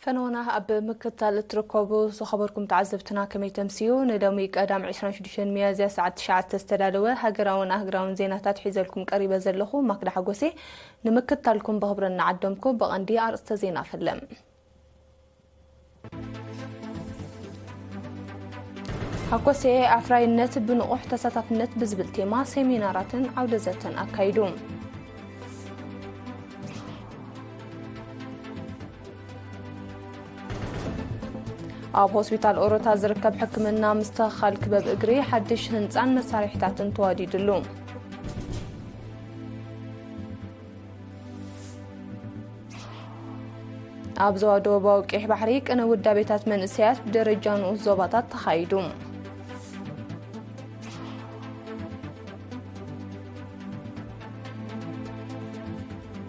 ፈነወና ኣብ ምክታል እትርከቡ ዝኸበርኩም ተዓዘብትና ከመይ ተምስዩ? ንሎሚ ቀዳም ዕስራን ሽዱሽተን ሚያዝያ ሰዓት ትሽዓተ ዝተዳለወ ሃገራውን ኣህግራውን ዜናታት ሒዘልኩም ቀሪበ ዘለኹ ማክዳ ሓጎሴ። ንምክታልኩም ብኽብሪ እናዓደምኩ ብቐንዲ ኣርእስተ ዜና ፈለም። ሓጎሴ ኣፍራይነት ብንቑሕ ተሳታፍነት ብዝብል ቴማ ሴሚናራትን ዓውደ ዘተን ኣካይዱ። ኣብ ሆስፒታል ኦሮታ ዝርከብ ሕክምና ምስትኽኻል ክበብ እግሪ ሓድሽ ህንፃን መሳርሒታትን ተዋዲድሉ። ኣብ ዞባ ደቡባዊ ቀይሕ ባሕሪ ቅነ ውዳቤታት መንእሰያት ብደረጃ ንኡስ ዞባታት ተኻይዱ።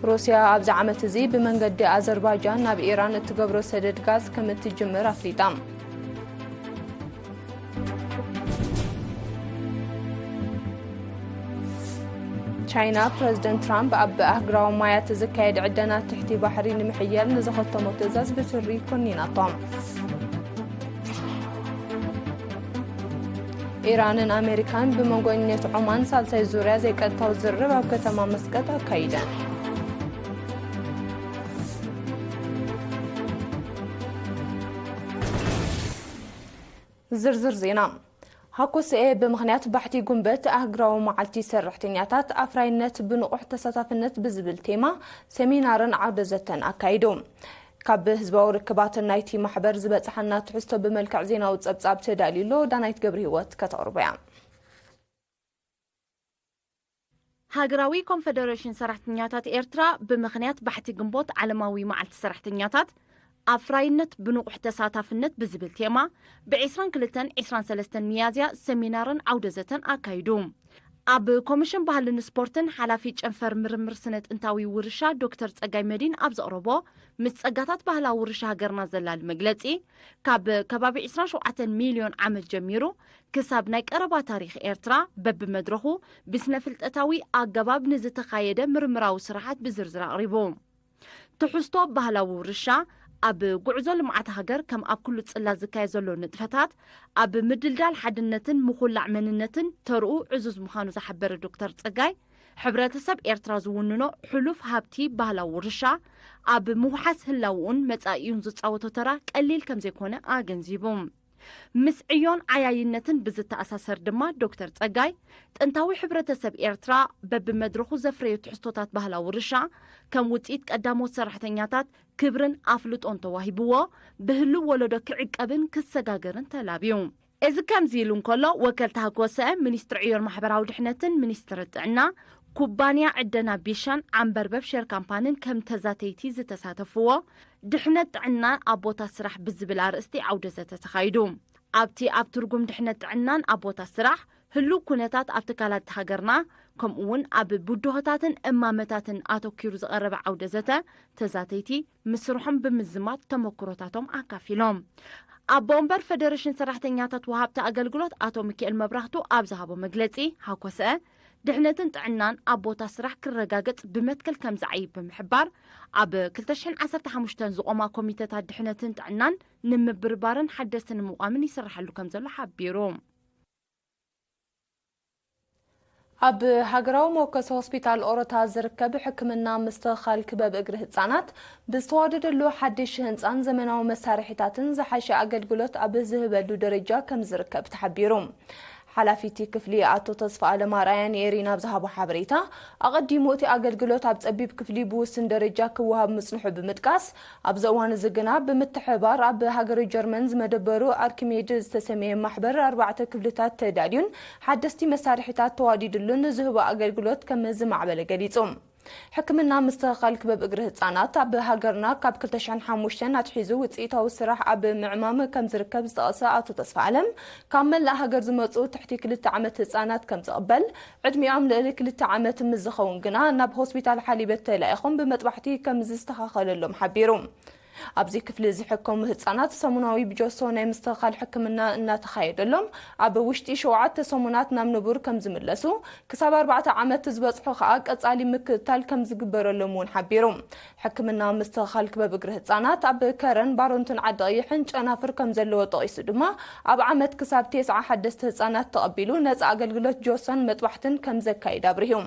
ሩስያ ኣብዚ ዓመት እዚ ብመንገዲ ኣዘርባጃን ናብ ኢራን እትገብሮ ሰደድ ጋዝ ከም እትጅምር ኣፍሊጣ። ቻይና፣ ፕረዚደንት ትራምፕ ኣብ ኣህጉራዊ ማያት ዝካየድ ዕደና ትሕቲ ባሕሪ ንምሕያል ንዝኸተሞ ትእዛዝ ብትሪ ኮኒናቶ። ኢራንን ኣሜሪካን ብመንጎኛት ዖማን ሳልሳይ ዙርያ ዘይቀጥታዊ ዝርርብ ኣብ ከተማ መስቀጥ ኣካይደን። ዝርዝር ዜና። ሃኮስኤ ብምኽንያት ባሕቲ ጉንበት ኣህግራዊ መዓልቲ ሰራሕተኛታት ኣፍራይነት ብንቑሕ ተሳታፍነት ብዝብል ቴማ ሴሚናርን ዓውደ ዘተን ኣካይዱ። ካብ ህዝባዊ ርክባትን ናይቲ ማሕበር ዝበጽሓና ትሕዝቶ ብመልክዕ ዜናዊ ጸብጻብ ተዳልዩ ኣሎ። ዳናይት ገብረህይወት ከተቕርቦ እያ። ሃገራዊ ኮንፈደሬሽን ሰራሕተኛታት ኤርትራ ብምኽንያት ባሕቲ ግንቦት ዓለማዊ መዓልቲ ሰራሕተኛታት ኣፍራይነት ብንቑሕ ተሳታፍነት ብዝብል ቴማ ብ ዒስራን ክልተን ዒስራን ሰለስተን ሚያዝያ ሰሚናርን ዓውደ ዘተን ኣካይዱ። ኣብ ኮሚሽን ባህልን ስፖርትን ሓላፊ ጨንፈር ምርምር ስነ ጥንታዊ ውርሻ ዶክተር ጸጋይ መዲን ኣብ ዘቕረቦ ምስ ጸጋታት ባህላዊ ውርሻ ሃገርና ዘላሊ መግለጺ፣ ካብ ከባቢ ዒስራን ሸውዓተን ሚልዮን ዓመት ጀሚሩ ክሳብ ናይ ቀረባ ታሪኽ ኤርትራ በብመድረኹ ብስነ ፍልጠታዊ ኣገባብ ንዝተኻየደ ምርምራዊ ስራሓት ብዝርዝር ኣቕሪቡ። ትሕዝቶ ባህላዊ ውርሻ ኣብ ጉዕዞ ልምዓት ሃገር ከም ኣብ ኩሉ ጽላት ዝካየድ ዘሎ ንጥፈታት ኣብ ምድልዳል ሓድነትን ምኹላዕ መንነትን ተርኡ ዕዙዝ ምዃኑ ዝሓበረ ዶክተር ጸጋይ፣ ሕብረተሰብ ኤርትራ ዝውንኖ ሕሉፍ ሃብቲ ባህላዊ ውርሻ ኣብ ምውሓስ ህላውኡን መጻኢኡን ዝጻወቶ ተራ ቀሊል ከም ዘይኮነ ኣገንዚቡ። ምስ ዕዮን ዓያይነትን ብዝተኣሳሰር ድማ ዶክተር ጸጋይ፣ ጥንታዊ ሕብረተሰብ ኤርትራ በብመድረኹ ዘፍረዮ ትሕዝቶታት ባህላዊ ውርሻ ከም ውጽኢት ቀዳሞት ሰራሕተኛታት ክብርን ኣፍልጦን ተዋሂብዎ ብህሉው ወለዶ ክዕቀብን ክሰጋገርን ተላብዩ። እዚ ከምዚ ኢሉ እንከሎ፣ ወከልቲ ሃኮሰ፣ ሚኒስትሪ ዕዮን ማሕበራዊ ድሕነትን ሚኒስትሪ ጥዕና፣ ኩባንያ ዕደና ቢሻን ዓንበርበብ ሼር ካምፓንን ከም ተዛተይቲ ዝተሳተፍዎ፣ ድሕነት ጥዕና ኣብ ቦታ ስራሕ ብዝብል ኣርእስቲ ዓውደ ዘተ ተኻይዱ። ኣብቲ ኣብ ትርጉም ድሕነት ጥዕናን ኣብ ቦታ ስራሕ ህሉው ኩነታት ኣብ ትካላት ሃገርና፣ ከምኡ እውን ኣብ ብድሆታትን እማመታትን ኣተኲሩ ዝቐረበ ዓውደ ዘተ፣ ተዛተይቲ ምስርሖም ብምዝማት ተመክሮታቶም ኣካፊሎም። ኣቦ ወንበር ፈደሬሽን ሰራሕተኛታት ወሃብቲ ኣገልግሎት ኣቶ ሚካኤል መብራህቱ ኣብ ዝሃቦ መግለጺ፣ ሃኮሰ ድሕነትን ጥዕናን ኣብ ቦታ ስራሕ ክረጋገጽ ብመትከል ከም ዝዓይብ ብምሕባር፣ ኣብ ክልተ ሽሕን ዓሰርተ ሓሙሽተን ዝቖማ ኮሚተታት ድሕነትን ጥዕናን ንምብርባርን ሓደስቲ ንምቋምን ይስርሓሉ ከም ዘሎ ሓቢሩ። ኣብ ሃገራዊ መወከሲ ሆስፒታል ኦሮታ ዝርከብ ሕክምና ምስትኽኻል ክበብ እግሪ ህጻናት ብዝተዋደደሉ ሓድሽ ህንጻን ዘመናዊ መሳርሒታትን ዝሓሸ ኣገልግሎት ኣብ ዝህበሉ ደረጃ ከም ዝርከብ ተሓቢሩ። ሓላፊ እቲ ክፍሊ ኣቶ ተስፋ ኣለም ኣርኣያ ንኤሪና ኣብ ዝሃቦ ሓበሬታ፣ ኣቐዲሙ እቲ ኣገልግሎት ኣብ ጸቢብ ክፍሊ ብውሱን ደረጃ ክወሃብ ምጽንሑ ብምጥቃስ፣ ኣብዚ እዋን እዚ ግና ብምትሕብባር ኣብ ሃገረ ጀርመን ዝመደበሩ ኣርኪሜድ ዝተሰመየ ማሕበር ኣርባዕተ ክፍልታት ተዳልዩን ሓደስቲ መሳርሒታት ተዋዲድሉን ዝህቦ ኣገልግሎት ከም ዝማዕበለ ገሊጹ። ሕክምና ምስትኽኻል ክበብ እግሪ ህጻናት ኣብ ሃገርና ካብ ክልተ ሽሕን ሓሙሽተን ኣትሒዙ ውጽኢታዊ ስራሕ ኣብ ምዕማም ከም ዝርከብ ዝጠቐሰ ኣቶ ተስፋ ኣለም፣ ካብ መላእ ሃገር ዝመጹ ትሕቲ ክልተ ዓመት ህጻናት ከም ዝቕበል፣ ዕድሚኦም ልዕሊ ክልተ ዓመት ምስ ዝኸውን ግና ናብ ሆስፒታል ሓሊበት ተላኢኾም ብመጥባሕቲ ከም ዝስተኻኸለሎም ሓቢሩ። ኣብዚ ክፍሊ ዝሕከሙ ህጻናት ሰሙናዊ ብጆሶ ናይ ምስትኽኻል ሕክምና እናተኻየደሎም፣ ኣብ ውሽጢ ሸውዓተ ሰሙናት ናብ ንቡር ከም ዝምለሱ፣ ክሳብ ኣርባዕተ ዓመት ዝበጽሑ ከኣ ቀጻሊ ምክትታል ከም ዝግበረሎም እውን ሓቢሩ። ሕክምና ምስትኽኻል ክበብ እግሪ ህጻናት ኣብ ከረን ባሮንቱን ዓዲ ቀይሕን ጨናፍር ከም ዘለዎ ጠቒሱ ድማ፣ ኣብ ዓመት ክሳብ ተስዓ ሓደስተ ህጻናት ተቐቢሉ ነጻ ኣገልግሎት ጆሶን መጥባሕትን ከም ዘካይድ ኣብሪሁ።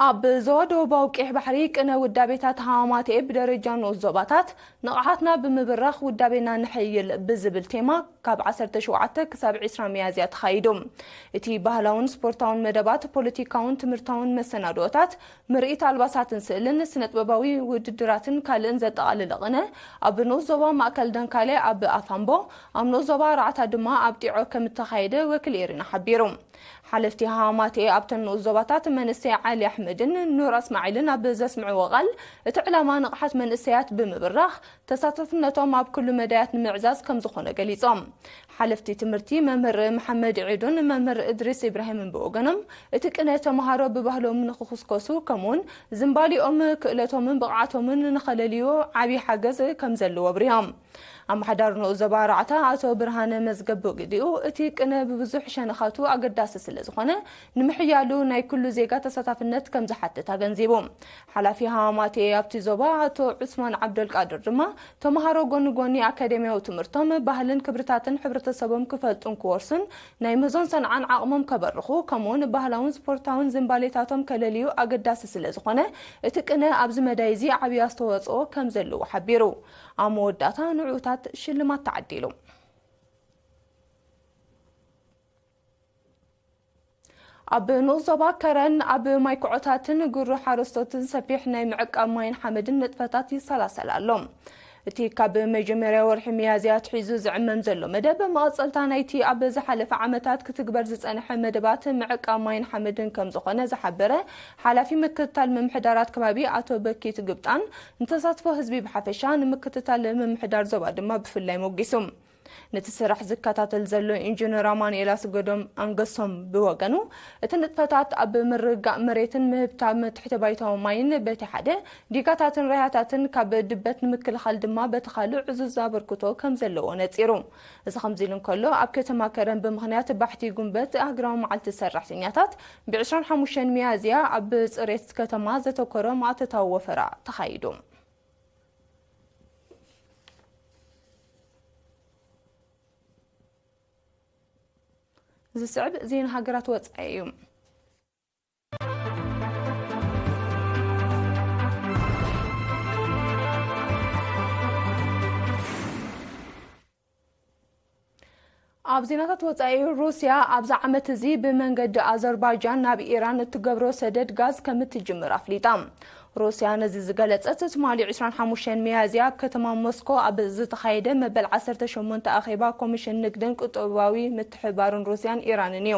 ኣብ ዞባ ደቡባዊ ቀይሕ ባሕሪ ቅነ ውዳቤታት ሃማማቴ ብደረጃ ንኡስ ዞባታት ንቕሓትና ብምብራኽ ውዳቤና ንሐይል ብዝብል ቴማ ካብ ዓሰርተ ሸውዓተ ክሳብ ዕስራ ሚያዝያ ተኻይዱ። እቲ ባህላውን ስፖርታውን መደባት፣ ፖለቲካውን ትምህርታውን መሰናድኦታት፣ ምርኢት ኣልባሳትን ስእልን፣ ስነጥበባዊ ውድድራትን ካልእን ዘጠቓለለ ቅነ ኣብ ንኡስ ዞባ ማእከል ደንካለ ኣብ ኣፋምቦ፣ ኣብ ንኡስ ዞባ ራዕታ ድማ ኣብ ጢዖ ከም እተኻየደ ወኪል ኤሪና ሓቢሩ። ሓለፍቲ ሃማቴ ኣብተን ንኡስ ዞባታት መንእሰይ ዓሊ ኣሕመድን ኑር እስማዒልን ኣብ ዘስምዕዎ ቃል፣ እቲ ዕላማ ንቕሓት መንእሰያት ብምብራኽ፣ ተሳታፍነቶም ኣብ ኩሉ መዳያት ንምዕዛዝ ከም ዝኾነ ገሊጾም። ሓለፍቲ ትምህርቲ መምህር መሓመድ ዒዱን መምህር እድሪስ ኢብራሂምን ብወገኖም፣ እቲ ቅነ ተምሃሮ ብባህሎም ንኽኹስከሱ፣ ከምኡውን ዝንባሊኦም ክእለቶምን ብቕዓቶምን ንኸለልዩ ዓብዪ ሓገዝ ከም ዘለዎ ኣብሪሆም። ኣመሓዳሪ ንኡስ ዞባ ራዕታ ኣቶ ብርሃነ መዝገቡ ግዲኡ፣ እቲ ቅነ ብብዙሕ ሸነኻቱ ኣገዳሲ ስለ ዝኾነ፣ ንምሕያሉ ናይ ኩሉ ዜጋ ተሳታፍነት ከም ዝሓትት ኣገንዚቡ። ሓላፊ ሃማቴ ኣብቲ ዞባ ኣቶ ዑስማን ዓብደልቃድር ድማ፣ ተምሃሮ ጎኒ ጎኒ ኣካደሚያዊ ትምህርቶም፣ ባህልን ክብርታትን ሕብረተሰቦም ክፈልጡን ክወርሱን፣ ናይ ምህዞን ሰንዓን ዓቕሞም ከበርኹ፣ ከምኡውን ባህላውን ስፖርታውን ዝንባሌታቶም ከለልዩ ኣገዳሲ ስለ ዝኾነ፣ እቲ ቅነ ኣብዚ መዳይ እዚ ዓብዪ ኣስተዋጽኦ ከም ዘለዎ ሓቢሩ። ኣብ መወዳእታ ንዑታት ሽልማት ተዓዲሉ። ኣብ ንኡስ ዞባ ከረን ኣብ ማይ ኩዖታትን ጉሩ ሓረስቶትን ሰፊሕ ናይ ምዕቃብ ማይን ሓመድን ንጥፈታት ይሰላሰል ኣሎ። እቲ ካብ መጀመርያ ወርሒ ሚያዝያ ኣትሒዙ ዝዕመም ዘሎ መደብ፣ መቐጸልታ ናይቲ ኣብ ዝሓለፈ ዓመታት ክትግበር ዝጸንሐ መደባት ምዕቃብ ማይን ሓመድን ከም ዝኾነ ዝሓበረ ሓላፊ ምክትታል ምምሕዳራት ከባቢ ኣቶ በኪት ግብጣን፣ ንተሳትፎ ህዝቢ ብሓፈሻ፣ ንምክትታል ምምሕዳር ዞባ ድማ ብፍላይ ሞጊሱ። ነቲ ስራሕ ዝከታተል ዘሎ ኢንጂነር ኣማኑኤል ኣስገዶም ኣንገሶም ብወገኑ፣ እቲ ንጥፈታት ኣብ ምርግጋእ መሬትን ምህብታም ትሕተ ባይታዊ ማይን በቲ ሓደ፣ ዲጋታትን ራያታትን ካብ ድበት ንምክልኻል ድማ በቲ ካልእ ዕዙዝ ኣበርክቶ ከም ዘለዎ ነጺሩ። እዚ ከምዚ ኢሉ እንከሎ፣ ኣብ ከተማ ከረን ብምኽንያት ባሕቲ ጉንበት ሃገራዊ መዓልቲ ሰራሕተኛታት፣ ብ ዕስራን ሓሙሽተን ሚያዝያ ኣብ ጽሬት ከተማ ዘተኮረ ማእቶታዊ ወፈራ ተኻይዱ። ዝስዕብ ዜና ሃገራት ወጻኢ እዩ። ኣብ ዜናታት ወጻኢ፣ ሩስያ ኣብዚ ዓመት እዚ ብመንገዲ ኣዘርባይጃን ናብ ኢራን እትገብሮ ሰደድ ጋዝ ከም እትጅምር ኣፍሊጣ። ሩስያ ነዚ ዝገለጸት ትማሊ ዕስራን ሓሙሽተን ሚያዝያ ኣብ ከተማ ሞስኮ ኣብ ዝተኻየደ መበል ዓሰርተ ሸሞንተ ኣኼባ ኮሚሽን ንግድን ቁጠባዊ ምትሕብባርን ሩስያን ኢራንን እዩ።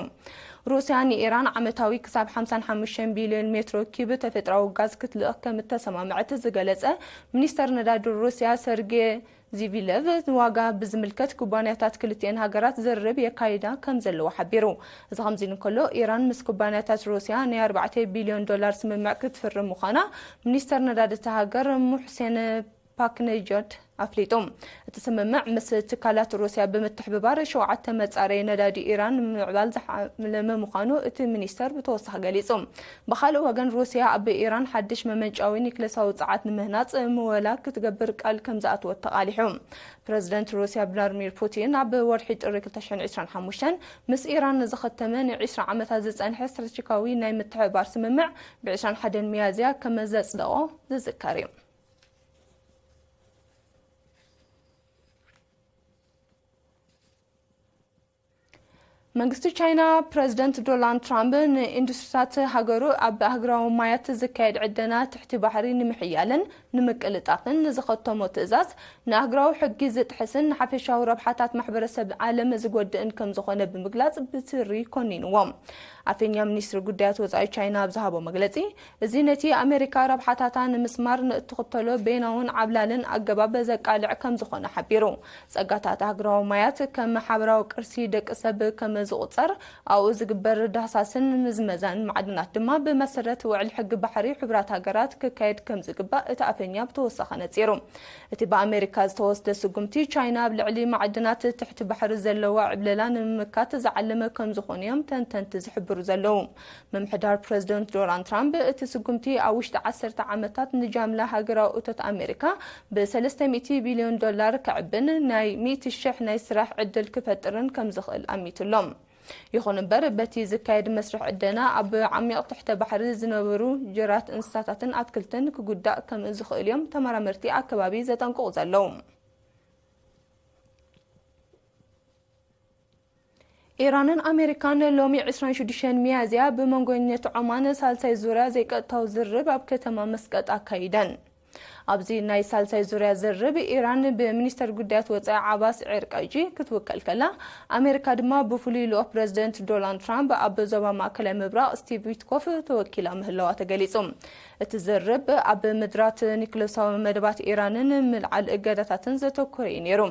ሩስያ ንኢራን ዓመታዊ ክሳብ ሓምሳን ሓሙሽተን ቢልዮን ሜትሮ ኪብ ተፈጥራዊ ጋዝ ክትልእኽ ከም እተሰማምዐት ዝገለጸ ሚኒስተር ነዳዲ ሩስያ ሰርጌ ዚቪለቭ፣ ንዋጋ ብዝምልከት ኩባንያታት ክልቲኤን ሃገራት ዝርርብ የካይዳ ከም ዘለዎ ሓቢሩ። እዚ ከምዚ ኢሉ እንከሎ፣ ኢራን ምስ ኩባንያታት ሩስያ ናይ ኣርባዕተ ቢልዮን ዶላር ስምምዕ ክትፍርም ምዃና ሚኒስተር ነዳዲ እታ ሃገር ሙሕሴን ፓክነጃድ ኣፍሊጡ። እቲ ስምምዕ ምስ ትካላት ሩስያ ብምትሕብባር ሸውዓተ መጻረዪ ነዳዲ ኢራን ንምምዕባል ዝሓለመ ምዃኑ እቲ ሚኒስተር ብተወሳኺ ገሊጹ። ብኻልእ ወገን፣ ሩስያ ኣብ ኢራን ሓድሽ መመንጨዊ ኒክለሳዊ ጸዓት ንምህናጽ ምወላ ክትገብር ቃል ከም ዝኣተወት ተቓሊሑ። ፕረዚደንት ሩስያ ቭላድሚር ፑቲን ኣብ ወርሒ ጥሪ ክልተ ሽሕን ዕስራን ሓሙሽተን ምስ ኢራን ንዝኸተመ ንዕስራ ዓመታት ዝጸንሐ ስትራቴጂካዊ ናይ ምትሕብባር ስምምዕ ብ ዕስራን ሓደን ሚያዝያ ከም ዘጽደቖ ዝዝከር እዩ። መንግስቲ ቻይና፣ ፕረዚደንት ዶናልድ ትራምፕ ንኢንዱስትሪታት ሃገሩ ኣብ ኣህጉራዊ ማያት ዝካየድ ዕደና ትሕቲ ባሕሪ ንምሕያልን ንምቅልጣፍን ንዝኸተሞ ትእዛዝ፣ ንኣህጉራዊ ሕጊ ዝጥሕስን ንሓፈሻዊ ረብሓታት ማሕበረሰብ ዓለም ዝጎድእን ከም ዝኾነ ብምግላጽ ብትሪ ኮኒንዎ። ኣፈኛ ሚኒስትሪ ጉዳያት ወጻኢ ቻይና ኣብ ዝሃቦ መግለጺ፣ እዚ ነቲ ኣሜሪካ ረብሓታታ ንምስማር ንእትኽተሎ በይናውን ዓብላልን ኣገባብ ዘቃልዕ ከም ዝኾነ ሓቢሩ። ጸጋታት ሃገራዊ ማያት ከም ሓበራዊ ቅርሲ ደቂ ሰብ ከም ዝቑጸር፣ ኣብኡ ዝግበር ዳህሳስን ምዝመዛን ማዕድናት ድማ ብመሰረት ውዕል ሕጊ ባሕሪ ሕቡራት ሃገራት ክካየድ ከም ዝግባእ እቲ ኣፈኛ ብተወሳኺ ነጺሩ። እቲ ብኣሜሪካ ዝተወስደ ስጉምቲ፣ ቻይና ኣብ ልዕሊ ማዕድናት ትሕቲ ባሕሪ ዘለዋ ዕብለላ ንምምካት ዝዓለመ ከም ዝኾነ እዮም ተንተንቲ ዝሕብሩ ዘለዉ። ምምሕዳር ፕረዚደንት ዶናልድ ትራምፕ፣ እቲ ስጉምቲ ኣብ ውሽጢ ዓሰርተ ዓመታት ንጃምላ ሃገራዊ እቶት ኣሜሪካ ብ ሰለስተ ሚእቲ ቢልዮን ዶላር ከዕብን ናይ ሚእቲ ሽሕ ናይ ስራሕ ዕድል ክፈጥርን ከም ዝኽእል ኣሚቱ ኣሎ። ይኹን እምበር፣ በቲ ዝካየድ መስርሕ ዕደና ኣብ ዓሚቕ ትሕተ ባሕሪ ዝነብሩ ጀራት እንስሳታትን ኣትክልትን ክጉዳእ ከም ዝኽእል እዮም ተመራመርቲ ኣከባቢ ዘጠንቅቑ ዘለዉ። ኢራንን ኣሜሪካን ሎሚ ዕስራን ሽዱሽተን ሚያዝያ ብመንጎኝነት ዖማን ሳልሳይ ዙርያ ዘይቀጥታዊ ዝርርብ ኣብ ከተማ መስቀጥ ኣካይደን። ኣብዚ ናይ ሳልሳይ ዙርያ ዝርርብ፣ ኢራን ብሚኒስተር ጉዳያት ወጻኢ ዓባስ ዒርቃጂ ክትውከል ከላ፣ ኣሜሪካ ድማ ብፍሉይ ልኡኽ ፕረዚደንት ዶናልድ ትራምፕ ኣብ ዞባ ማእከላይ ምብራቕ ስቲቭ ዊትኮፍ ተወኪላ ምህላዋ ተገሊጹ። እቲ ዝርርብ ኣብ ምድራት ኒክለሳዊ መደባት ኢራንን ምልዓል እገዳታትን ዘተኮረ እዩ ነይሩ።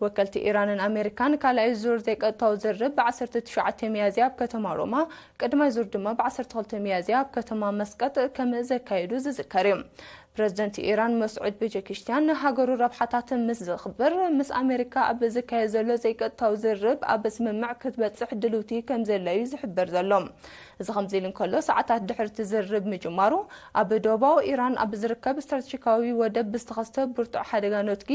ወከልቲ ኢራንን ኣሜሪካን ካልኣይ ዙር ዘይቀጥታዊ ዝርርብ ብ ዓሰርተ ትሽዓተ ሚያዝያ ኣብ ከተማ ሮማ፣ ቀዳማይ ዙር ድማ ብ ዓሰርተ ክልተ ሚያዝያ ኣብ ከተማ መስቀጥ ከም ዘካየዱ ዝዝከር እዩ። ፕረዚደንት ኢራን መስዑድ ፔዜሽኪያን፣ ሃገሩ ረብሓታት ምስ ዘኽብር፣ ምስ ኣሜሪካ ኣብ ዝካየድ ዘሎ ዘይቀጥታዊ ዝርርብ ኣብ ስምምዕ ክትበጽሕ ድልውቲ ከም ዘላ እዩ ዝሕበር ዘሎ። እዚ ከምዚ ኢሉ እንከሎ፣ ሰዓታት ድሕሪ እቲ ዝርርብ ምጅማሩ፣ ኣብ ደቡባዊ ኢራን ኣብ ዝርከብ ስትራቴጂካዊ ወደብ ብዝተኸስተ ብርቱዕ ሓደጋ ነትጒ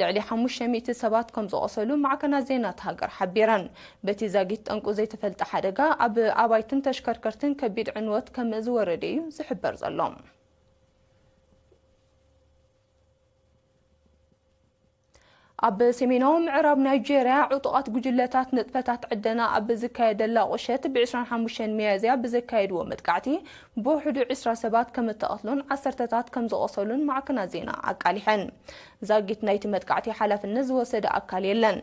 ልዕሊ ሓሙሽተ ሚእቲ ሰባት ከም ዝቖሰሉ ማዕከናት ዜና እታ ሃገር ሓቢረን። በቲ ዛጊት ጠንቁ ዘይተፈልጠ ሓደጋ፣ ኣብ ኣባይትን ተሽከርከርትን ከቢድ ዕንወት ከም ዝወረደ እዩ ዝሕበር ዘሎ። ኣብ ሰሜናዊ ምዕራብ ናይጄርያ፣ ዕጡቓት ጉጅለታት ንጥፈታት ዕደና ኣብ ዝካየደላ ቁሸት፣ ብ ዕስራን ሓሙሽተን ሚያዝያ ብዘካየድዎ መጥቃዕቲ፣ ብውሕዱ ዕስራ ሰባት ከም እተቐትሉን ዓሰርተታት ከም ዝቖሰሉን ማዕከናት ዜና ኣቃሊሐን። ዛጊት ናይቲ መጥቃዕቲ ሓላፍነት ዝወሰደ ኣካል የለን።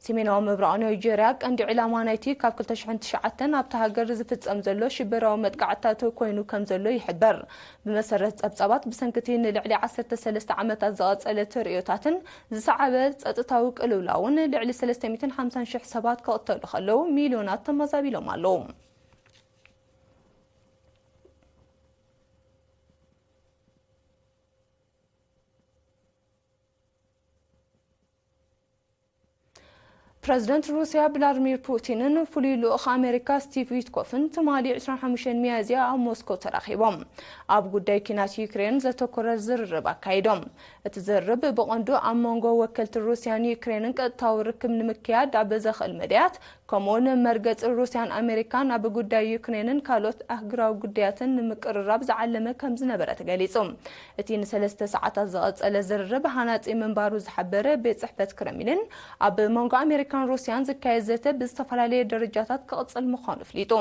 ሰሜናዊ ምብራቕ ናይጄርያ ቀንዲ ዕላማ ናይቲ ካብ ክልተ ሽሕን ትሽዓተን ኣብታ ሃገር ዝፍጸም ዘሎ ሽበራዊ መጥቃዕትታት ኮይኑ ከም ዘሎ ይሕበር። ብመሰረት ጸብጻባት፣ ብሰንኪ እቲ ንልዕሊ ዓሰርተ ሰለስተ ዓመታት ዝቐጸለ ተርእዮታትን ዝሰዓበ ጸጥታዊ ቅልውላውን፣ ልዕሊ ሰለስተ ሚእትን ሓምሳን ሽሕ ሰባት ክቕተሉ ከለዉ፣ ሚልዮናት ተመዛቢሎም ኣለዉ። ፕረዚደንት ሩስያ ቭላድሚር ፑቲንን ፍሉይ ልኡኽ ኣሜሪካ ስቲቭ ዊትኮፍን ትማሊ ዕስራን ሓሙሽተን ሚያዝያ ኣብ ሞስኮ ተራኺቦም፣ ኣብ ጉዳይ ኲናት ዩክሬን ዘተኮረ ዝርርብ ኣካይዶም። እቲ ዝርርብ ብቐንዱ ኣብ መንጎ ወከልቲ ሩስያን ዩክሬንን ቀጥታዊ ርክብ ንምክያድ ኣብ ዘኽእል መዳያት፣ ከምኡውን መርገጺ ሩስያን ኣሜሪካን ኣብ ጉዳይ ዩክሬንን ካልኦት ኣህጉራዊ ጉዳያትን ንምቅርራብ ዝዓለመ ከም ዝነበረ ተገሊጹ። እቲ ንሰለስተ ሰዓታት ዝቐጸለ ዝርርብ ሃናጺ ምንባሩ ዝሓበረ ቤት ጽሕፈት ክረምሊን፣ ኣብ መንጎ ኣሜሪካን ሩስያን ዝካየድ ዘተ ብዝተፈላለየ ደረጃታት ክቕጽል ምዃኑ ኣፍሊጡ።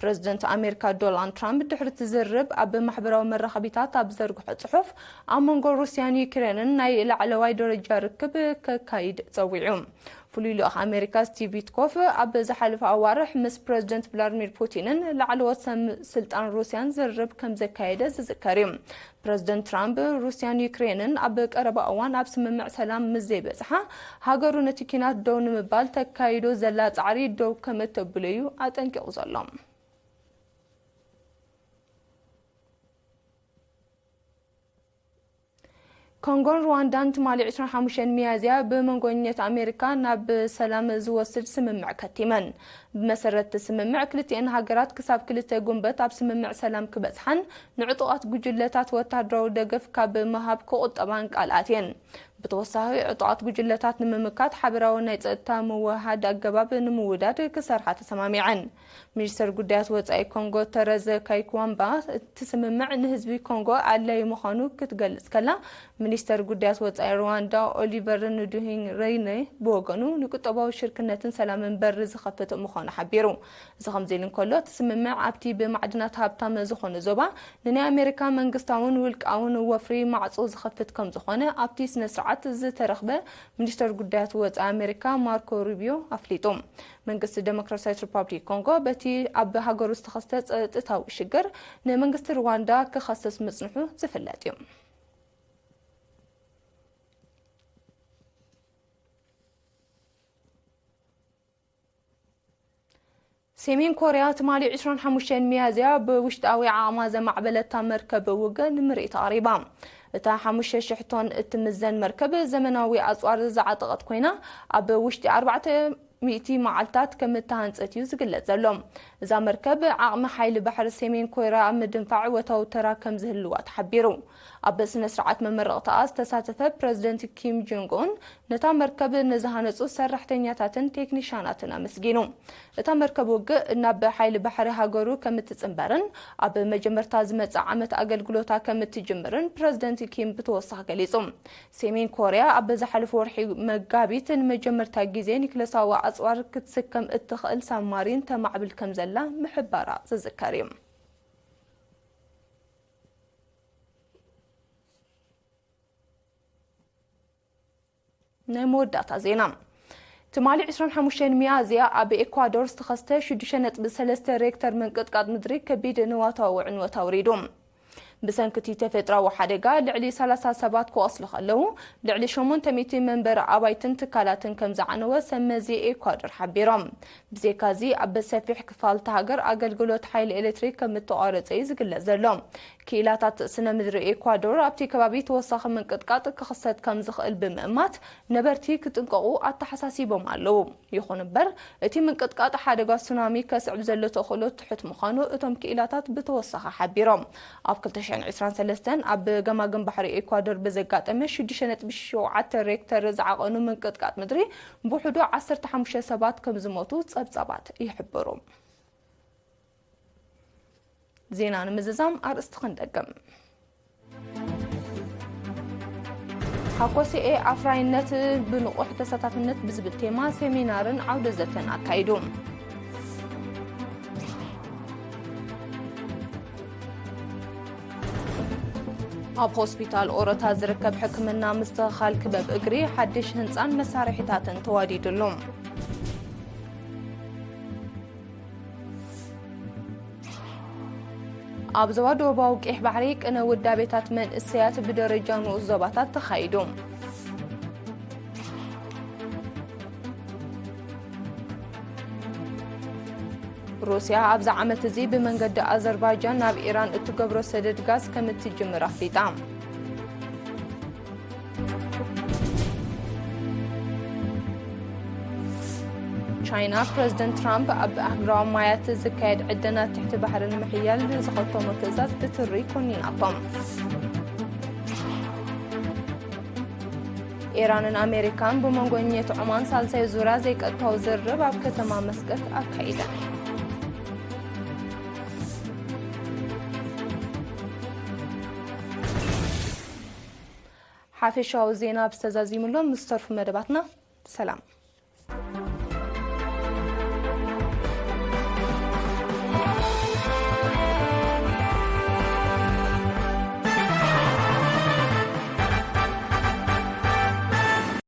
ፕረዚደንት ኣሜሪካ ዶናልድ ትራምፕ ድሕሪ እቲ ዝርርብ ኣብ ማሕበራዊ መራኸቢታት ኣብ ዘርግሖ ጽሑፍ፣ ኣብ መንጎ ሩስያን ዩክሬንን ናይ ላዕለዋይ ደረጃ ርክብ ከካይድ ጸዊዑ። ፍሉይ ልኡኽ ኣሜሪካ ስቲቭ ዊትኮፍ ኣብ ዝሓለፈ ኣዋርሕ ምስ ፕረዚደንት ቭላድሚር ፑቲንን ላዕለዎት ሰብ ስልጣን ሩስያን ዝርርብ ከም ዘካየደ ዝዝከር እዩ። ፕረዚደንት ትራምፕ፣ ሩስያን ዩክሬንን ኣብ ቀረባ እዋን ኣብ ስምምዕ ሰላም ምስ ዘይበጽሓ፣ ሃገሩ ነቲ ኲናት ደው ንምባል ተካይዶ ዘላ ጻዕሪ ደው ከም እተብሎ እዩ ኣጠንቂቑ ዘሎ። ኮንጎን ሩዋንዳን ትማሊ ዕስራን ሓሙሽተን ሚያዝያ ብመንጎኝነት ኣሜሪካ ናብ ሰላም ዝወስድ ስምምዕ ከቲመን። ብመሰረት እቲ ስምምዕ፣ ክልቲኤን ሃገራት ክሳብ ክልተ ጉንበት ኣብ ስምምዕ ሰላም ክበጽሓን ንዕጡቓት ጉጅለታት ወታደራዊ ደገፍ ካብ ምሃብ ክቑጠባን ቃል ኣትየን። ብተወሳኺ፣ ዕጡቓት ጉጅለታት ንምምካት ሓበራዊ ናይ ጸጥታ ምውህሃድ ኣገባብ ንምውዳድ ክሰርሓ ተሰማሚዐን። ሚኒስተር ጉዳያት ወጻኢ ኮንጎ ተረዘ ካይክዋምባ፣ እቲ ስምምዕ ንህዝቢ ኮንጎ ኣድላዪ ምዃኑ ክትገልጽ ከላ፣ ሚኒስተር ጉዳያት ወጻኢ ሩዋንዳ ኦሊቨር ንዱሂንግሬነ ብወገኑ፣ ንቁጠባዊ ሽርክነትን ሰላምን በሪ ዝኸፍት ምዃኑ ሓቢሩ። እዚ ከምዚ ኢሉ እንከሎ፣ እቲ ስምምዕ ኣብቲ ብማዕድናት ሃብታም ዝኾነ ዞባ ንናይ ኣሜሪካ መንግስታውን ውልቃውን ወፍሪ ማዕጾ ዝኸፍት ከም ዝኾነ ኣብቲ ስነ ስርዓት ስርዓት ዝተረኽበ ሚኒስተር ጉዳያት ወጻኢ ኣሜሪካ ማርኮ ሩቢዮ ኣፍሊጡ። መንግስቲ ዴሞክራሲያዊት ሪፓብሊክ ኮንጎ በቲ ኣብ ሃገሩ ዝተኸስተ ጸጥታዊ ሽግር ንመንግስቲ ሩዋንዳ ክኸስስ ምጽንሑ ዝፍለጥ እዩ። ሰሜን ኮርያ ትማሊ ዕስራን ሓሙሽተን ሚያዝያ ብውሽጣዊ ዓቕማ ዘማዕበለታ መርከብ ውግእ ንምርኢት ኣቕሪባ። እታ ሓሙሽተ ሽሕ ቶን እትምዘን መርከብ ዘመናዊ ኣጽዋር ዝዓጠቐት ኮይና፣ ኣብ ውሽጢ ኣርባዕተ ሚእቲ መዓልታት ከም እተሃንጸት እዩ ዝግለጽ ዘሎ። እዛ መርከብ ዓቕሚ ሓይሊ ባሕሪ ሰሜን ኮርያ ኣብ ምድንፋዕ እወታዊ ተራ ከም ዝህልዋ ተሓቢሩ። ኣብ ስነ ስርዓት መመረቕታኣ ዝተሳተፈ ፕረዚደንት ኪም ጆንግ ኡን ነታ መርከብ ንዝሃነጹ ሰራሕተኛታትን ቴክኒሻናትን ኣመስጊኑ። እታ መርከብ ውግእ ናብ ሓይሊ ባሕሪ ሃገሩ ከም እትጽንበርን ኣብ መጀመርታ ዝመጽእ ዓመት ኣገልግሎታ ከም እትጅምርን ፕረዚደንት ኪም ብተወሳኺ ገሊጹ። ሰሜን ኮርያ ኣብ ዝሓለፈ ወርሒ መጋቢት ንመጀመርታ ግዜ ኒክለሳዊ ኣጽዋር ክትስከም እትኽእል ሳብማሪን ተማዕብል ከም ዘላ ምሕባራ ዝዝከር እዩ። ናይ መወዳእታ ዜና። ትማሊ ዕስራን ሓሙሽተን ሚያዝያ ኣብ ኤኳዶር ዝተኸስተ ሽዱሽተ ነጥቢ ሰለስተ ሬክተር ምንቅጥቃጥ ምድሪ ከቢድ ንዋታዊ ዕንወት ኣውሪዱ። ብሰንኪ እቲ ተፈጥሮኣዊ ሓደጋ ልዕሊ ሰላሳ ሰባት ክቖስሉ ከለዉ፣ ልዕሊ ሸሞንተ ሚእቲ መንበሪ ኣባይትን ትካላትን ከም ዝዓነወ ሰብ መዚ ኤኳዶር ሓቢሮም። ብዘይካዚ ኣብ ሰፊሕ ክፋል እታ ሃገር ኣገልግሎት ሓይሊ ኤሌክትሪክ ከም እተቋረጸ እዩ ዝግለጽ ዘሎ። ክኢላታት ስነ ምድሪ ኤኳዶር ኣብቲ ከባቢ ተወሳኺ ምንቅጥቃጥ ክኽሰት ከም ዝኽእል ብምእማት ነበርቲ ክጥንቀቑ ኣተሓሳሲቦም ኣለዉ። ይኹን እምበር እቲ ምንቅጥቃጥ ሓደጋ ሱናሚ ከስዕብ ዘሎ ተኽእሎ ትሑት ምዃኑ እቶም ክኢላታት ብተወሳኺ ሓቢሮም። ኣብ ክልተ ሽሕን ዕስራን ሰለስተን ኣብ ገማግም ባሕሪ ኤኳዶር ብዘጋጠመ ሽዱሽተ ነጥቢ ሸውዓተ ሬክተር ዝዓቐኑ ምንቅጥቃጥ ምድሪ ብውሕዱ ዓሰርተ ሓሙሽተ ሰባት ከም ዝሞቱ ጸብጻባት ይሕብሩ። ዜና ንምዝዛም ኣርእስቲ ክንደግም። ሃኮሲኤ ኣፍራይነት ብንቑሕ ተሳታፍነት ብዝብል ቴማ ሴሚናርን ዓውደ ዘተን ኣካይዱ። ኣብ ሆስፒታል ኦሮታ ዝርከብ ሕክምና ምስትኽኻል ክበብ እግሪ ሓድሽ ህንጻን መሳርሒታትን ተዋዲድሉ። ኣብ ዞባ ደቡባዊ ቀይሕ ባሕሪ ቅነ ውዳቤታት መንእሰያት ብደረጃ ንኡስ ዞባታት ተኻይዱ። ሩስያ ኣብዚ ዓመት እዚ ብመንገዲ ኣዘርባይጃን ናብ ኢራን እትገብሮ ሰደድ ጋዝ ከም እትጅምር ኣፍሊጣ። ቻይና፣ ፕረዚደንት ትራምፕ ኣብ ኣህጉራዊ ማያት ዝካየድ ዕደና ትሕቲ ባሕሪ ንምሕያል ንዝኸተሞ ትእዛዝ ብትሪ ኮኒናቶም። ኢራንን ኣሜሪካን ብመንጎ ኘት ዑማን ሳልሳይ ዙርያ ዘይቀጥታዊ ዝርርብ ኣብ ከተማ መስቀት ኣካይደን። ሓፈሻዊ ዜና ብዝተዛዚሙሎም ዝተርፉ መደባትና። ሰላም።